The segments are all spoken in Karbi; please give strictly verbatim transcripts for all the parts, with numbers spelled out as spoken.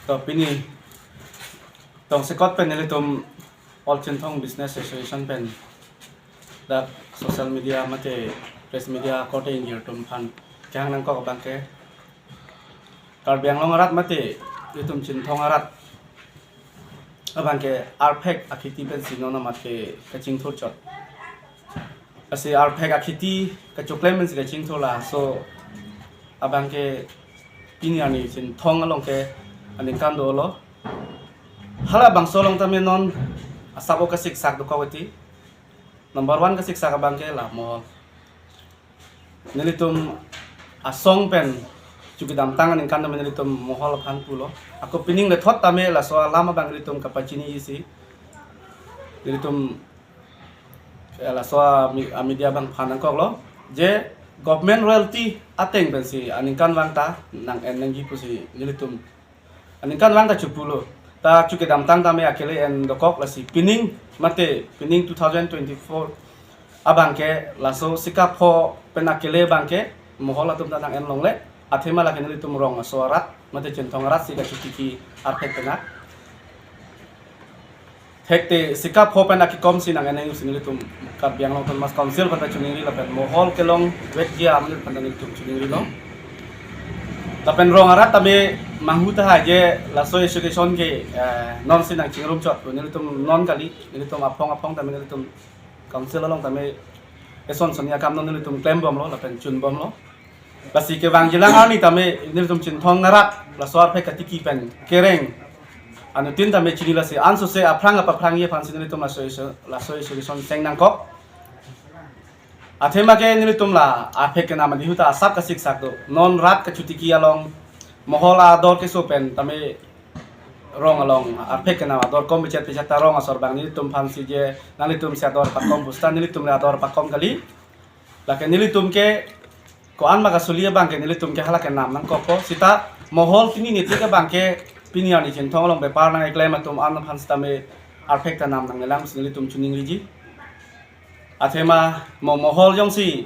To pini tongsekot pen nelitum All Chinthong Business Association pen dak social media mate press media korte ingjir atum aphan kehang nangkok abangke Karbi Anglong arat mate itum Chinthong arat abangke arphek akheti pensi non amat ke kachingthur chot. Lasi arphek akheti kachoklem pensi kachingthur laso abangke pini arni Chinthong along ke aningkan dolo. Halabangso along tame non asap o kasiksak dokok iti. Number one kasiksak abangke la mohol. Nelitum asong pen chu kedamtang aningkan tame nelitum mohol aphan pulo. Ako pining lethot tame laso alam abang nelitum kapachini isi. Nelitum, eh, laso a mi-, a media abang aphan nangkoklo. Je government royalty ateng pensi aningkanvang ta nang-en nangji pusi nelitum aningkanvang ta chepulo. Ta chu kedamtang tame akele en dokok lasi pining mate pining two thousand twenty-four abangke laso sikap pho pen akele abangke mohol atum ta nang-en longle. Athema lake nelitum rong aso arat mate Chinthong arat si kachutiki arphek penang. Thekte sikap pho pen akikom si nang-en nangji pusi nelitum Karbi Anglong Autonomous Council aphan ta chiningri lapen mohol kelong vekji amonit aphan ta nelitum chiningrilo. Lapen rong arat tame manghu tahai je laso association ke, eh, non si nangchingrum chot nelitum non kali, nelitum aphong aphong tame nelitum council along tame eson soni akam non nelitum klembomlo lapen chunbomlo. Lasi kevangjilang arni tame nelitum Chinthong arat laso arphek katiki pen kereng anuttin tame chini lasi ansose aphrang apaphrangji aphansi nelitum laso asso-, laso association cheng nangkok. Athema ke nelitum la arphek kenam adihuta asap kasiksak do. Non rat kachutiki along mohol ador keso pen tame rong along arphek kenam ador kom pechet pechet ta rong asor abang nelitum aphansi je nanglitum si ador pakom pusita nelitum le ador pakom kali. Lake nelitum ke ko-an ma kasuli abangke nelitum ke hala kenam nangkokpo. Sita mohol tini netik abangke pini arni Chinthong along bepar nangkeklem atum an aphan sitame arphek ta nam nangnelang si nelitum chiningriji. Athema mo mohol jongsi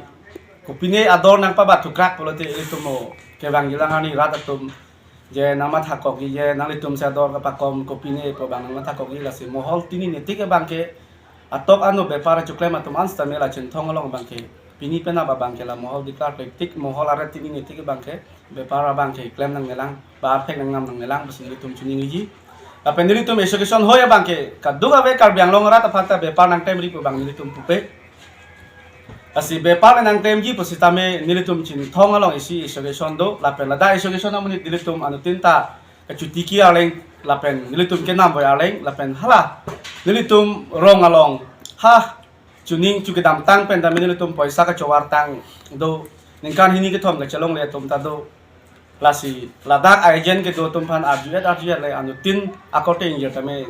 kopine ador nangpabat thukrak pulote ilitum mo kevangjilang arni rat atum je nangmathakokji je nanglitum si ador kapakom kopine pu abang nangmathakokji lasi mohol tini netik abangke atok ano bepar choklem atum an sitame la Chinthong along abangke pini penap abangke la mohol declare pektik mohol aret tini netik abangke bepar abangke klem nangnelang ba arphek nangnam nangnelang pusi nelitum chiningriji. Lapen nelitum association hoi abangke kadokave Karbi Anglong arat aphan ta bepar nangklemri pu abang nelitum pupe. Lasi bepar nangklemji pusitame nelitum Chinthong along isi association do lapen ladak association amonit nelitum anuttin ta kachutiki arleng lapen nelitum kenam voi arleng lapen hala nelitum rong along ha chuning chu kedamtang pen tame nelitum poisa kachovar tang do ningkan hini kethom kachelongle atum ta do. Lasi ladak agent kedo atum aphan arju-et arju-et le anuttin akorte ingjir tame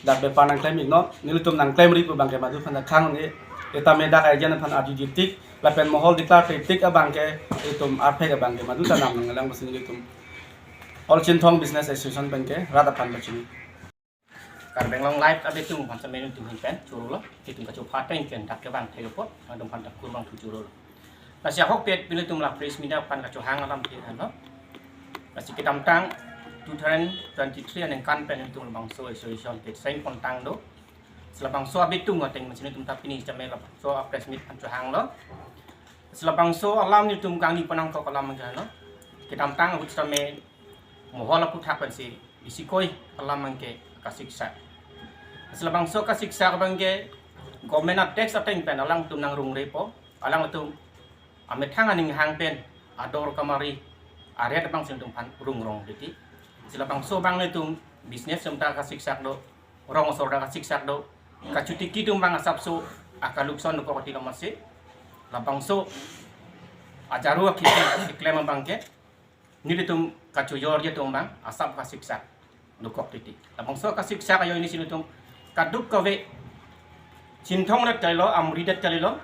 dak bepar nangklem iknon nelitum nangklemri pu abangke madu aphan khang ne. Etame dak agent aphan arjuji tik lapen mohol declare pektik abangke itum arphek abangke madu ta nam nanglang pusi nelitum All Chinthong Business Association penke rat aphan pachini. Karbi Anglong Live abitung aphan sitame nelitum ahin pen chorolo, itum kachopha ateng pen dak kevang thek apot, nangtum aphan dak kurvangthu chorolo. Lasi ahokpet pini itum la press meet aphan kachohang alam thek anlo. Lasi kedamtang two thousand twenty-three aningkan pen itum labangso association ke seng pontang do. Si labangso abitung ateng masi nelitum ta pini sitame labangso a press meet aphan chohanglo. Si labangso alam nelitum kangni penang kok alam ke anlo. Kedamtang ahut sitame mohol aputhak pensi isi koi alam abangke kasiksak. Si labangso kasiksak abangke government a tax ateng pen alangtum nangrungrepo, alangtum amethang aning hang pen ador kamari aret abang si nelitum aphan rungrong titi. Si labangso abang nelitum business atum ta kasiksak do, rong asor ta kasiksak do, kachutiki atum abang asapso akalukson dokok titi lo masi. Labangso ajaru akheti keklem abangke nelitum kachojorji atum abang asap kasiksak dokok titi. Labangso kasiksak ajoine si nelitum kadokave Chinthong det kalilo, Amri det kalilo,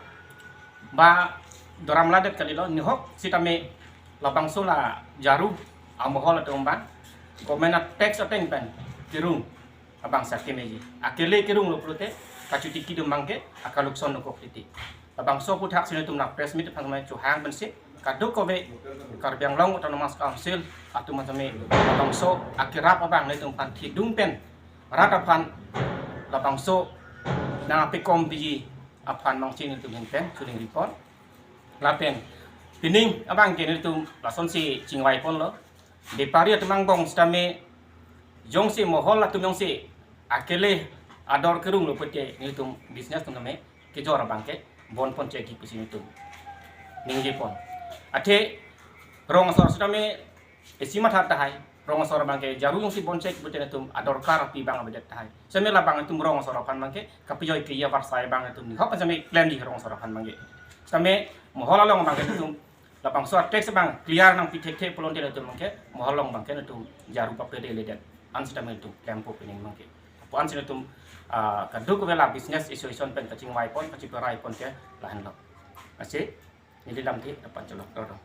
ba Doramla det kalilo, nihok sitame labangso la jaru amohol atum abang government a tax ateng pen kerung abang sakemeji. Akele kerunglo pulote kachutiki atum abangke akalukson dokok titi. Labangso aputhak si nelitum la press meet aphan chohang pensi kadokave Karbi Anglong Autonomous Council atum aphan tame labangso akerap abang nelitum aphan thidung pen rat aphan labangso nangpekom piji aphan mangchin nelitum ahin pen suling ripon. Lapen pining abang ke nelitum lasonsi chingvai ponlo. Bepari atum angbong sitame jongsi mohol atum jongsi akele ador kerung lo pute nelitum business atum tame kejor abang ke bon pon chek pusi nelitum ningje pon. Athe rong asor sitame isi matha tahai, rong asor abang ke jaru jongsi bon chek pute nelitum adorkar api abang avedet tahai. Sitame labang nelitum rong asor aphan abang ke kapejoi ke ya varsai abang nelitum ni hok sitame klem di rong asor aphan abang ke. Sitame mohol along abang ke nelitum labangso tax abang clear nangpi thekthe pulote nelitum abang ke mohol along abang ke nelitum jaru papededet. An sitame nelitum klempo pining abang ke. Apo ansi nelitum ah, kadokave la business association pen kachingvai pon, kachiperai pon ke lahenlo. Lasi neli lamthe dapan cholok dodong.